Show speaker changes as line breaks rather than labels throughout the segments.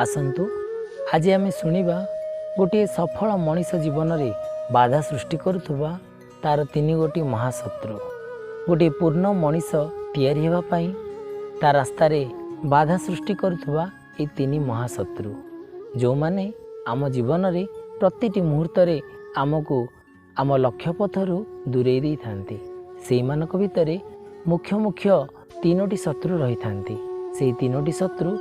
ଆସନ୍ତୁ ଆଜି ଆମେ ଶୁଣିବା ଗୋଟିଏ ସଫଳ ମଣିଷ ଜୀବନରେ ବାଧା ସୃଷ୍ଟି କରୁଥିବା ତାର ତିନି ଗୋଟି ମହାଶତ୍ରୁ। ଗୋଟିଏ ପୂର୍ଣ୍ଣ ମଣିଷ ତିଆରି ହେବା ପାଇଁ ତା ରାସ୍ତାରେ ବାଧା ସୃଷ୍ଟି କରୁଥିବା ଏଇ ତିନି ମହାଶତ୍ରୁ, ଯେଉଁମାନେ ଆମ ଜୀବନରେ ପ୍ରତିଟି ମୁହୂର୍ତ୍ତରେ ଆମକୁ ଆମ ଲକ୍ଷ୍ୟ ପଥରୁ ଦୂରେଇ ଦେଇଥାନ୍ତି। ସେଇମାନଙ୍କ ଭିତରେ ମୁଖ୍ୟ ମୁଖ୍ୟ ତିନୋଟି ଶତ୍ରୁ ରହିଥାନ୍ତି। ସେଇ ତିନୋଟି ଶତ୍ରୁ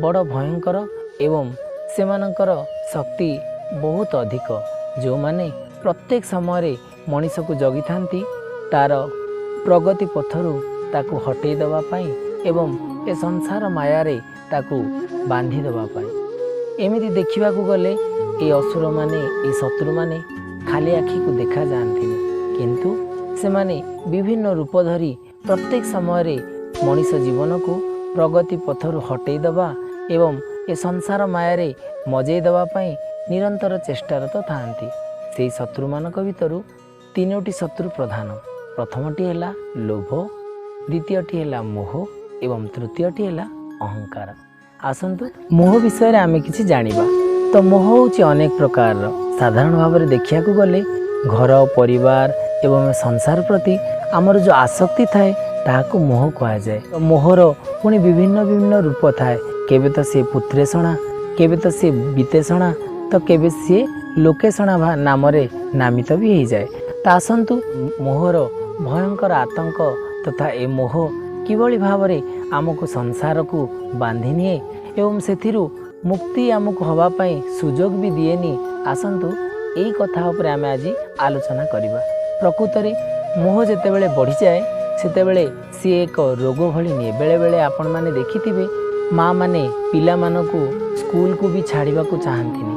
ବଡ଼ ଭୟଙ୍କର ଏବଂ ସେମାନଙ୍କର ଶକ୍ତି ବହୁତ ଅଧିକ, ଯେଉଁମାନେ ପ୍ରତ୍ୟେକ ସମୟରେ ମଣିଷକୁ ଜଗିଥାନ୍ତି ତାର ପ୍ରଗତି ପଥରୁ ତାକୁ ହଟେଇ ଦେବା ପାଇଁ ଏବଂ ଏ ସଂସାର ମାୟାରେ ତାକୁ ବାନ୍ଧି ଦେବା ପାଇଁ। ଏମିତି ଦେଖିବାକୁ ଗଲେ ଏ ଅସୁରମାନେ, ଏ ଶତ୍ରୁମାନେ ଖାଲି ଆଖିକୁ ଦେଖାଯାଆନ୍ତିନି, କିନ୍ତୁ ସେମାନେ ବିଭିନ୍ନ ରୂପ ଧରି ପ୍ରତ୍ୟେକ ସମୟରେ ମଣିଷ ଜୀବନକୁ ପ୍ରଗତି ପଥରୁ ହଟେଇ ଦେବା ଏବଂ ଏ ସଂସାର ମାୟାରେ ମଜେଇ ଦେବା ପାଇଁ ନିରନ୍ତର ଚେଷ୍ଟାରତ ଥାଆନ୍ତି। ସେଇ ଶତ୍ରୁମାନଙ୍କ ଭିତରୁ ତିନୋଟି ଶତ୍ରୁ ପ୍ରଧାନ। ପ୍ରଥମଟି ହେଲା ଲୋଭ, ଦ୍ୱିତୀୟଟି ହେଲା ମୋହ ଏବଂ ତୃତୀୟଟି ହେଲା ଅହଙ୍କାର। ଆସନ୍ତୁ ମୋହ ବିଷୟରେ ଆମେ କିଛି ଜାଣିବା। ତ ମୋହ ହେଉଛି ଅନେକ ପ୍ରକାରର। ସାଧାରଣ ଭାବରେ ଦେଖିବାକୁ ଗଲେ ଘର, ପରିବାର ଏବଂ ସଂସାର ପ୍ରତି ଆମର ଯେଉଁ ଆସକ୍ତି ଥାଏ ତାହାକୁ ମୋହ କୁହାଯାଏ। ମୋହର ପୁଣି ବିଭିନ୍ନ ବିଭିନ୍ନ ରୂପ ଥାଏ। କେବେ ତ ସିଏ ପୁତ୍ରେଷଣା, କେବେ ତ ସିଏ ବିତେଷଣା, ତ କେବେ ସିଏ ଲୋକେଷଣା ନାମରେ ନାମିତ ବି ହେଇଯାଏ। ତ ଆସନ୍ତୁ ମୋହର ଭୟଙ୍କର ଆତଙ୍କ ତଥା ଏ ମୋହ କିଭଳି ଭାବରେ ଆମକୁ ସଂସାରକୁ ବାନ୍ଧି ନିଏ ଏବଂ ସେଥିରୁ ମୁକ୍ତି ଆମକୁ ହେବା ପାଇଁ ସୁଯୋଗ ବି ଦିଏନି, ଆସନ୍ତୁ ଏଇ କଥା ଉପରେ ଆମେ ଆଜି ଆଲୋଚନା କରିବା। ପ୍ରକୃତରେ ମୋହ ଯେତେବେଳେ ବଢ଼ିଯାଏ ସେତେବେଳେ ସିଏ ଏକ ରୋଗ ଭଳି ନିଏ। ବେଳେବେଳେ ଆପଣମାନେ ଦେଖିଥିବେ ମାଆ ମାନେ ପିଲାମାନଙ୍କୁ ସ୍କୁଲକୁ ବି ଛାଡ଼ିବାକୁ ଚାହାନ୍ତିନି,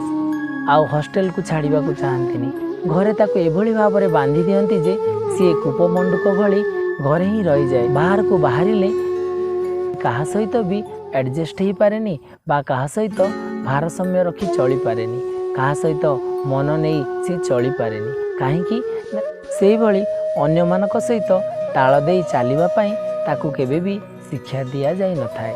ଆଉ ହଷ୍ଟେଲକୁ ଛାଡ଼ିବାକୁ ଚାହାନ୍ତିନି। ଘରେ ତାକୁ ଏଭଳି ଭାବରେ ବାନ୍ଧି ଦିଅନ୍ତି ଯେ ସିଏ କୂପମଣ୍ଡୁକ ଭଳି ଘରେ ହିଁ ରହିଯାଏ। ବାହାରକୁ ବାହାରିଲେ କାହା ସହିତ ବି ଆଡ଼ଜଷ୍ଟ ହେଇପାରେନି ବା କାହା ସହିତ ଭାରସାମ୍ୟ ରଖି ଚଳିପାରେନି, କାହା ସହିତ ମନ ନେଇ ସିଏ ଚଳିପାରେନି। କାହିଁକି ସେଇଭଳି ଅନ୍ୟମାନଙ୍କ ସହିତ ତାଳ ଦେଇ ଚାଲିବା ପାଇଁ ତାକୁ କେବେ ବି ଶିକ୍ଷା ଦିଆଯାଇନଥାଏ।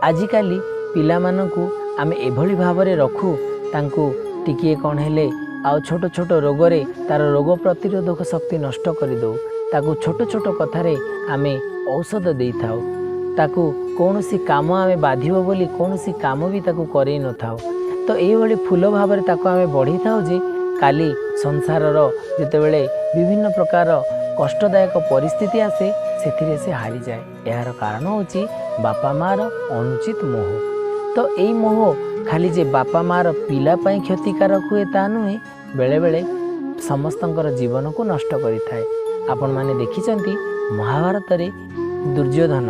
ଆଜିକାଲି ପିଲାମାନଙ୍କୁ ଆମେ ଏଭଳି ଭାବରେ ରଖୁ, ତାଙ୍କୁ ଟିକିଏ କ'ଣ ହେଲେ ଆଉ ଛୋଟ ଛୋଟ ରୋଗରେ ତାର ରୋଗ ପ୍ରତିରୋଧକ ଶକ୍ତି ନଷ୍ଟ କରିଦେଉ। ତାକୁ ଛୋଟ ଛୋଟ କଥାରେ ଆମେ ଔଷଧ ଦେଇଥାଉ। ତାକୁ କୌଣସି କାମ ଆମେ ବାଧିବ ବୋଲି କୌଣସି କାମ ବି ତାକୁ କରେଇ ନଥାଉ। ତ ଏଇଭଳି ଫୁଲ ଭାବରେ ତାକୁ ଆମେ ବଢ଼େଇଥାଉ ଯେ କାଲି ସଂସାରର ଯେତେବେଳେ ବିଭିନ୍ନ ପ୍ରକାର କଷ୍ଟଦାୟକ ପରିସ୍ଥିତି ଆସେ ସେଥିରେ ସେ ହାରିଯାଏ। ଏହାର କାରଣ ହେଉଛି ବାପା ମାଆର ଅନୁଚିତ ମୋହ। ତ ଏଇ ମୋହ ଖାଲି ଯେ ବାପା ମାଆର ପିଲା ପାଇଁ କ୍ଷତିକାରକ ହୁଏ ତା ନୁହେଁ, ବେଳେବେଳେ ସମସ୍ତଙ୍କର ଜୀବନକୁ ନଷ୍ଟ କରିଥାଏ। ଆପଣମାନେ ଦେଖିଛନ୍ତି ମହାଭାରତରେ ଦୁର୍ଯ୍ୟୋଧନ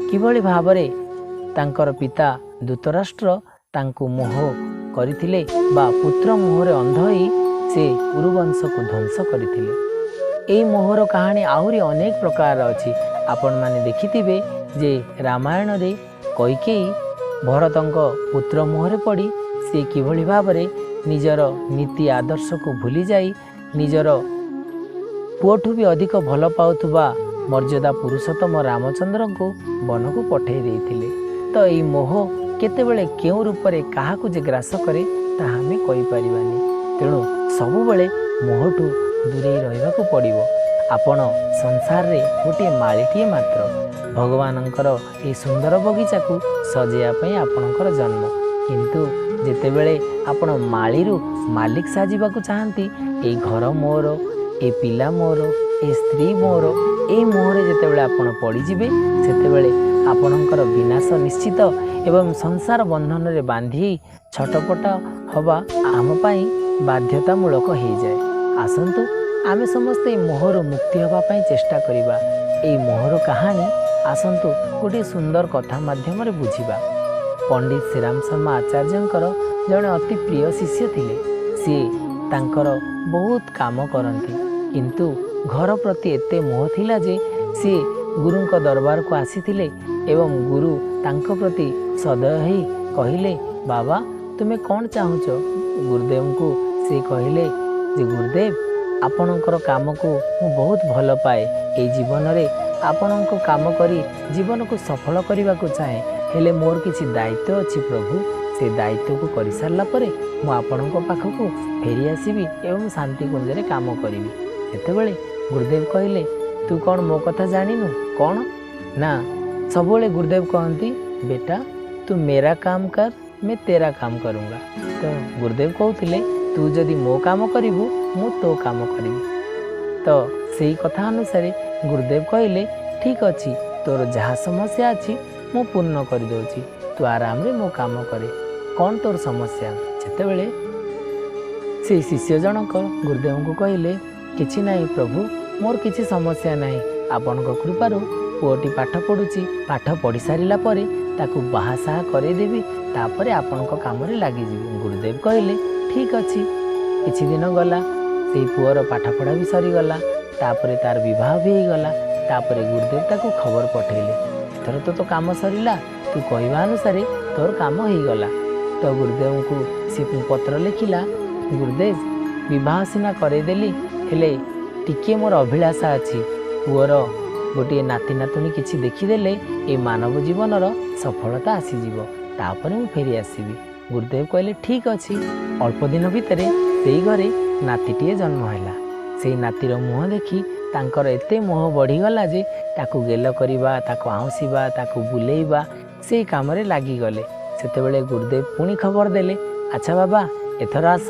କିଭଳି ଭାବରେ ତାଙ୍କର ପିତା ଧୃତରାଷ୍ଟ୍ର ତାଙ୍କୁ ମୋହ କରିଥିଲେ ବା ପୁତ୍ର ମୋହରେ ଅନ୍ଧ ହୋଇ ସେ କୁରୁବଂଶକୁ ଧ୍ୱଂସ କରିଥିଲେ। ଏଇ ମୋହର କାହାଣୀ ଆହୁରି ଅନେକ ପ୍ରକାରର ଅଛି। ଆପଣମାନେ ଦେଖିଥିବେ ଯେ ରାମାୟଣରେ କୈକେୟୀ ଭରତଙ୍କ ପୁତ୍ର ମୋହରେ ପଡ଼ି ସେ କିଭଳି ଭାବରେ ନିଜର ନୀତି ଆଦର୍ଶକୁ ଭୁଲିଯାଇ ନିଜର ପୁଅଠୁ ବି ଅଧିକ ଭଲ ପାଉଥିବା ମର୍ଯ୍ୟାଦା ପୁରୁଷୋତ୍ତମ ରାମଚନ୍ଦ୍ରଙ୍କୁ ବନକୁ ପଠାଇ ଦେଇଥିଲେ। ତ ଏଇ ମୋହ କେତେବେଳେ କେଉଁ ରୂପରେ କାହାକୁ ଯେ ଗ୍ରାସ କରେ ତାହା ଆମେ କହିପାରିବାନି। ତେଣୁ ସବୁବେଳେ ମୋହଠୁ ଦୂରେଇ ରହିବାକୁ ପଡ଼ିବ। ଆପଣ ସଂସାରରେ ଗୋଟିଏ ମାଳିଟିଏ ମାତ୍ର। ଭଗବାନଙ୍କର ଏହି ସୁନ୍ଦର ବଗିଚାକୁ ସଜେଇବା ପାଇଁ ଆପଣଙ୍କର ଜନ୍ମ। କିନ୍ତୁ ଯେତେବେଳେ ଆପଣ ମାଳିରୁ ମାଲିକ ସାଜିବାକୁ ଚାହାନ୍ତି, ଏଇ ଘର ମୋର, ଏ ପିଲା ମୋର, ଏ ସ୍ତ୍ରୀ ମୋର, ଏଇ ମୋହରେ ଯେତେବେଳେ ଆପଣ ପଡ଼ିଯିବେ ସେତେବେଳେ ଆପଣଙ୍କର ବିନାଶ ନିଶ୍ଚିତ ଏବଂ ସଂସାର ବନ୍ଧନରେ ବାନ୍ଧି ଛଟପଟ ହେବା ଆମ ପାଇଁ ବାଧ୍ୟତାମୂଳକ ହେଇଯାଏ। ଆସନ୍ତୁ ଆମେ ସମସ୍ତେ ଏଇ ମୋହରୁ ମୁକ୍ତି ହେବା ପାଇଁ ଚେଷ୍ଟା କରିବା। ଏଇ ମୋହର କାହାଣୀ ଆସନ୍ତୁ ଗୋଟିଏ ସୁନ୍ଦର କଥା ମାଧ୍ୟମରେ ବୁଝିବା। ପଣ୍ଡିତ ଶ୍ରୀରାମ ଶର୍ମା ଆଚାର୍ଯ୍ୟଙ୍କର ଜଣେ ଅତି ପ୍ରିୟ ଶିଷ୍ୟ ଥିଲେ। ସିଏ ତାଙ୍କର ବହୁତ କାମ କରନ୍ତି, କିନ୍ତୁ ଘର ପ୍ରତି ଏତେ ମୋହ ଥିଲା ଯେ ସିଏ ଗୁରୁଙ୍କ ଦରବାରକୁ ଆସିଥିଲେ ଏବଂ ଗୁରୁ ତାଙ୍କ ପ୍ରତି ସଦୟ ହେଇ କହିଲେ, ବାବା ତୁମେ କ'ଣ ଚାହୁଁଛ? ଗୁରୁଦେବଙ୍କୁ ସେ କହିଲେ ଯେ ଗୁରୁଦେବ, ଆପଣଙ୍କର କାମକୁ ମୁଁ ବହୁତ ଭଲ ପାଏ। ଏଇ ଜୀବନରେ ଆପଣଙ୍କ କାମ କରି ଜୀବନକୁ ସଫଳ କରିବାକୁ ଚାହେଁ, ହେଲେ ମୋର କିଛି ଦାୟିତ୍ୱ ଅଛି ପ୍ରଭୁ। ସେ ଦାୟିତ୍ୱକୁ କରିସାରିଲା ପରେ ମୁଁ ଆପଣଙ୍କ ପାଖକୁ ଫେରି ଆସିବି ଏବଂ ଶାନ୍ତିକୁଞ୍ଜରେ କାମ କରିବି। ସେତେବେଳେ ଗୁରୁଦେବ କହିଲେ, ତୁ କ'ଣ ମୋ କଥା ଜାଣିନୁ? କ'ଣ ନା, ସବୁବେଳେ ଗୁରୁଦେବ କହନ୍ତି, ବେଟା ତୁ ମେରା କାମ କର, ମେ ତେରା କାମ କରୁଙ୍ଗା। ତ ଗୁରୁଦେବ କହୁଥିଲେ, ତୁ ଯଦି ମୋ କାମ କରିବୁ, ମୁଁ ତୋ କାମ କରିବି। ତ ସେଇ କଥା ଅନୁସାରେ ଗୁରୁଦେବ କହିଲେ, ଠିକ୍ ଅଛି, ତୋର ଯାହା ସମସ୍ୟା ଅଛି ମୁଁ ପୂର୍ଣ୍ଣ କରିଦେଉଛି, ତୁ ଆରାମରେ ମୋ କାମ କରେ, କ'ଣ ତୋର ସମସ୍ୟା? ସେତେବେଳେ ସେଇ ଶିଷ୍ୟ ଜଣକ ଗୁରୁଦେବଙ୍କୁ କହିଲେ, କିଛି ନାହିଁ ପ୍ରଭୁ, ମୋର କିଛି ସମସ୍ୟା ନାହିଁ। ଆପଣଙ୍କ କୃପାରୁ ପୁଅଟି ପାଠ ପଢ଼ୁଛି, ପାଠ ପଢ଼ି ସାରିଲା ପରେ ତାକୁ ବାହାସାହା କରେଇଦେବି, ତାପରେ ଆପଣଙ୍କ କାମରେ ଲାଗିଯିବି। ଗୁରୁଦେବ କହିଲେ, ଠିକ୍ ଅଛି। କିଛି ଦିନ ଗଲା, ସେଇ ପୁଅର ପାଠପଢ଼ା ବି ସରିଗଲା, ତାପରେ ତାର ବିବାହ ବି ହେଇଗଲା। ତାପରେ ଗୁରୁଦେବ ତାକୁ ଖବର ପଠେଇଲେ, ଏଥର ତ ତୋ କାମ ସରିଲା, ତୁ କହିବା ଅନୁସାରେ ତୋର କାମ ହେଇଗଲା। ତ ଗୁରୁଦେବଙ୍କୁ ସେ ପତ୍ର ଲେଖିଲା, ଗୁରୁଦେବ, ବିବାହ ସିନା କରେଇଦେଲି, ହେଲେ ଟିକିଏ ମୋର ଅଭିଳାଷା ଅଛି, ପୁଅର ଗୋଟିଏ ନାତି ନାତୁଣୀ କିଛି ଦେଖିଦେଲେ ଏ ମାନବ ଜୀବନର ସଫଳତା ଆସିଯିବ, ତାପରେ ମୁଁ ଫେରି ଆସିବି। ଗୁରୁଦେବ କହିଲେ, ଠିକ୍ ଅଛି। ଅଳ୍ପ ଦିନ ଭିତରେ ସେଇ ଘରେ ନାତିଟିଏ ଜନ୍ମ ହେଲା। ସେଇ ନାତିର ମୁହଁ ଦେଖି ତାଙ୍କର ଏତେ ମୋହ ବଢ଼ିଗଲା ଯେ ତାକୁ ଗେଲ କରିବା, ତାକୁ ଆଉଁସିବା, ତାକୁ ବୁଲେଇବା, ସେଇ କାମରେ ଲାଗିଗଲେ। ସେତେବେଳେ ଗୁରୁଦେବ ପୁଣି ଖବର ଦେଲେ, ଆଚ୍ଛା ବାବା, ଏଥର ଆସ।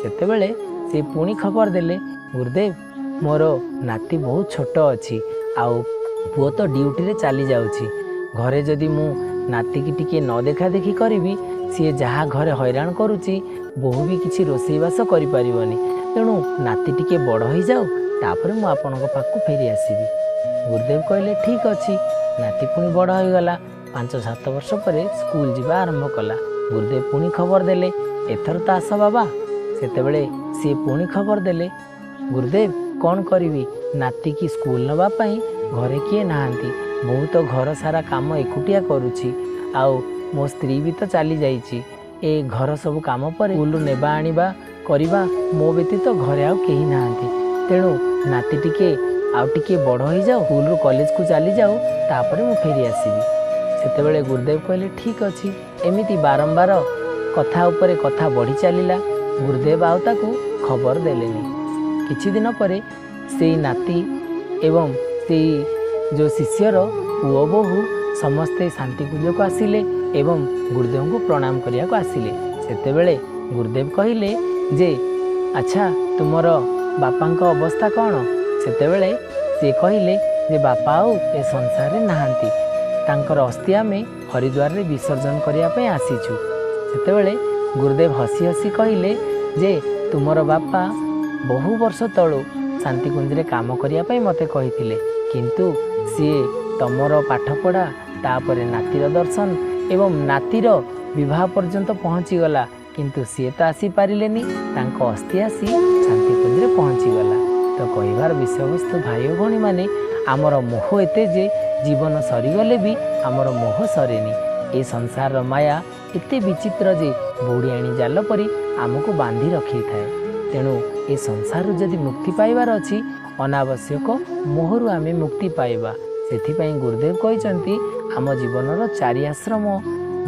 ସେତେବେଳେ ସେ ପୁଣି ଖବର ଦେଲେ, ଗୁରୁଦେବ, ମୋର ନାତି ବହୁତ ଛୋଟ ଅଛି ଆଉ ପୁଅ ତ ଡ୍ୟୁଟିରେ ଚାଲି ଯାଉଛି, ଘରେ ଯଦି ମୁଁ ନାତିକି ଟିକେ ନ ଦେଖାଦେଖି କରିବି, ସିଏ ଯାହା ଘରେ ହଇରାଣ କରୁଛି, ବୋହୂ ବି କିଛି ରୋଷେଇବାସ କରିପାରିବନି। ତେଣୁ ନାତି ଟିକେ ବଡ଼ ହେଇଯାଉ, ତାପରେ ମୁଁ ଆପଣଙ୍କ ପାଖକୁ ଫେରି ଆସିବି। ଗୁରୁଦେବ କହିଲେ, ଠିକ୍ ଅଛି। ନାତି ପୁଣି ବଡ଼ ହୋଇଗଲା, 5 7 ବର୍ଷ ପରେ ସ୍କୁଲ ଯିବା ଆରମ୍ଭ କଲା। ଗୁରୁଦେବ ପୁଣି ଖବର ଦେଲେ, ଏଥର ତ ଆସ ବାବା। ସେତେବେଳେ ସିଏ ପୁଣି ଖବର ଦେଲେ, ଗୁରୁଦେବ, କ'ଣ କରିବି, ନାତିକି ସ୍କୁଲ ନେବା ପାଇଁ ଘରେ କିଏ ନାହାନ୍ତି, ବହୁତ ଘର ସାରା କାମ ଏକୁଟିଆ କରୁଛି, ଆଉ ମୋ ସ୍ତ୍ରୀ ବି ତ ଚାଲି ଯାଇଛି। ଏ ଘର ସବୁ କାମ ପରେ ସ୍କୁଲରୁ ନେବା ଆଣିବା କରିବା ମୋ ବ୍ୟତୀତ ଘରେ ଆଉ କେହି ନାହାନ୍ତି। ତେଣୁ ନାତି ଟିକେ ଆଉ ଟିକେ ବଡ଼ ହେଇଯାଉ, ସ୍କୁଲରୁ କଲେଜକୁ ଚାଲିଯାଉ, ତାପରେ ମୁଁ ଫେରି ଆସିବି। ସେତେବେଳେ ଗୁରୁଦେବ କହିଲେ, ଠିକ୍ ଅଛି। ଏମିତି ବାରମ୍ବାର କଥା ଉପରେ କଥା ବଢ଼ି ଚାଲିଲା। ଗୁରୁଦେବ ଆଉ ତାକୁ ଖବର ଦେଲେନି। କିଛି ଦିନ ପରେ ସେଇ ନାତି ଏବଂ ସେଇ ଯେଉଁ ଶିଷ୍ୟର ପୁଅ ବୋହୂ ସମସ୍ତେ ଶାନ୍ତିକୁଞ୍ଜକୁ ଆସିଲେ ଏବଂ ଗୁରୁଦେବଙ୍କୁ ପ୍ରଣାମ କରିବାକୁ ଆସିଲେ। ସେତେବେଳେ ଗୁରୁଦେବ କହିଲେ ଯେ, ଆଚ୍ଛା, ତୁମର ବାପାଙ୍କ ଅବସ୍ଥା କ'ଣ? ସେତେବେଳେ ସେ କହିଲେ ଯେ, ବାପା ଆଉ ଏ ସଂସାରରେ ନାହାନ୍ତି, ତାଙ୍କର ଅସ୍ଥି ଆମେ ହରିଦ୍ୱାରରେ ବିସର୍ଜନ କରିବା ପାଇଁ ଆସିଛୁ। ସେତେବେଳେ ଗୁରୁଦେବ ହସି ହସି କହିଲେ ଯେ, ତୁମର ବାପା ବହୁ ବର୍ଷ ତଳୁ ଶାନ୍ତିକୁଞ୍ଜରେ କାମ କରିବା ପାଇଁ ମୋତେ କହିଥିଲେ, କିନ୍ତୁ ସିଏ ତମର ପାଠପଢ଼ା, ତାପରେ ନାତିର ଦର୍ଶନ ଏବଂ ନାତିର ବିବାହ ପର୍ଯ୍ୟନ୍ତ ପହଞ୍ଚିଗଲା, କିନ୍ତୁ ସିଏ ତ ଆସିପାରିଲେନି, ତାଙ୍କ ଅସ୍ଥି ଆସି ଶାନ୍ତିକୁଞ୍ଜରେ ପହଞ୍ଚିଗଲା। ତ କହିବାର ବିଷୟବସ୍ତୁ, ଭାଇ ଓ ଭଉଣୀମାନେ, ଆମର ମୋହ ଏତେ ଯେ ଜୀବନ ସରିଗଲେ ବି ଆମର ମୋହ ସରେନି। ଏ ସଂସାରର ମାୟା ଏତେ ବିଚିତ୍ର ଯେ ବୁଢ଼ିଆଣୀ ଜାଲ ପରି ଆମକୁ ବାନ୍ଧି ରଖିଥାଏ। ତେଣୁ ଏ ସଂସାରରୁ ଯଦି ମୁକ୍ତି ପାଇବାର ଅଛି, ଅନାବଶ୍ୟକ ମୋହରୁ ଆମେ ମୁକ୍ତି ପାଇବା। ସେଥିପାଇଁ ଗୁରୁଦେବ କହିଛନ୍ତି, ଆମ ଜୀବନର ଚାରି ଆଶ୍ରମ,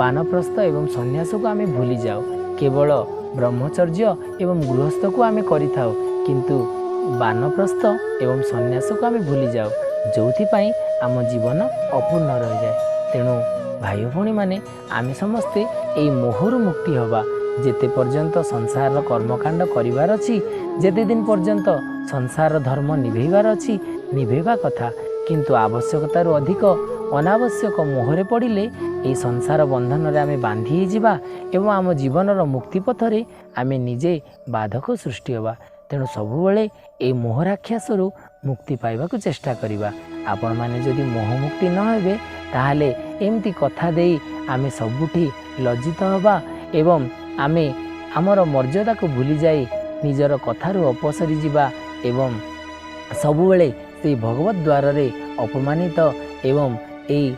ବାନପ୍ରସ୍ଥ ଏବଂ ସନ୍ନ୍ୟାସକୁ ଆମେ ଭୁଲିଯାଉ, କେବଳ ବ୍ରହ୍ମଚର୍ଯ୍ୟ ଏବଂ ଗୃହସ୍ଥକୁ ଆମେ କରିଥାଉ, କିନ୍ତୁ ବାନପ୍ରସ୍ଥ ଏବଂ ସନ୍ନ୍ୟାସକୁ ଆମେ ଭୁଲିଯାଉ, ଯେଉଁଥିପାଇଁ ଆମ ଜୀବନ ଅପୂର୍ଣ୍ଣ ରହିଯାଏ। ତେଣୁ ଭାଇ ଭଉଣୀମାନେ, ଆମେ ସମସ୍ତେ ଏଇ ମୋହରୁ ମୁକ୍ତି ହେବା। ଯେତେ ପର୍ଯ୍ୟନ୍ତ ସଂସାରର କର୍ମକାଣ୍ଡ କରିବାର ଅଛି, ଯେତେ ଦିନ ପର୍ଯ୍ୟନ୍ତ ସଂସାରର ଧର୍ମ ନିଭେଇବାର ଅଛି, ନିଭେଇବା କଥା, କିନ୍ତୁ ଆବଶ୍ୟକତାରୁ ଅଧିକ ଅନାବଶ୍ୟକ ମୋହରେ ପଡ଼ିଲେ ଏହି ସଂସାର ବନ୍ଧନରେ ଆମେ ବାନ୍ଧି ହେଇଯିବା ଏବଂ ଆମ ଜୀବନର ମୁକ୍ତି ପଥରେ ଆମେ ନିଜେ ବାଧକ ସୃଷ୍ଟି ହେବା। ତେଣୁ ସବୁବେଳେ ଏହି ମୋହ ରାକ୍ଷସରୁ ମୁକ୍ତି ପାଇବାକୁ ଚେଷ୍ଟା କରିବା। ଆପଣମାନେ ଯଦି ମୋହମୁକ୍ତି ନ ହେବେ, ତାହେଲେ ଏମିତି କଥା ଦେଇ ଆମେ ସବୁଠି ଲଜ୍ଜିତ ହେବା ଏବଂ ଆମେ ଆମର ମର୍ଯ୍ୟାଦାକୁ ଭୁଲିଯାଇ ନିଜର କଥାରୁ ଅପସରି ଯିବା ଏବଂ ସବୁବେଳେ ସେଇ ଭଗବତ ଦ୍ୱାରରେ ଅପମାନିତ ଏବଂ ଏଇ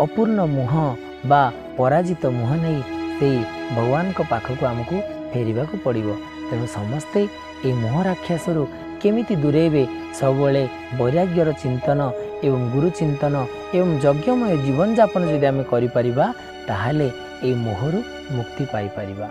ଅପୂର୍ଣ୍ଣ ମୁହଁ ବା ପରାଜିତ ମୁହଁ ନେଇ ସେଇ ଭଗବାନଙ୍କ ପାଖକୁ ଆମକୁ ଫେରିବାକୁ ପଡ଼ିବ। ତେଣୁ ସମସ୍ତେ ଏଇ ମୋହ ରାକ୍ଷସରୁ କେମିତି ଦୂରେଇବେ, ସବୁବେଳେ ବୈରାଗ୍ୟର ଚିନ୍ତନ ଏବଂ ଗୁରୁ ଚିନ୍ତନ ଏବଂ ଯଜ୍ଞମୟ ଜୀବନଯାପନ ଯଦି ଆମେ କରିପାରିବା, ତାହେଲେ ଏହି ମୋହରୁ ମୁକ୍ତି ପାଇପାରିବା।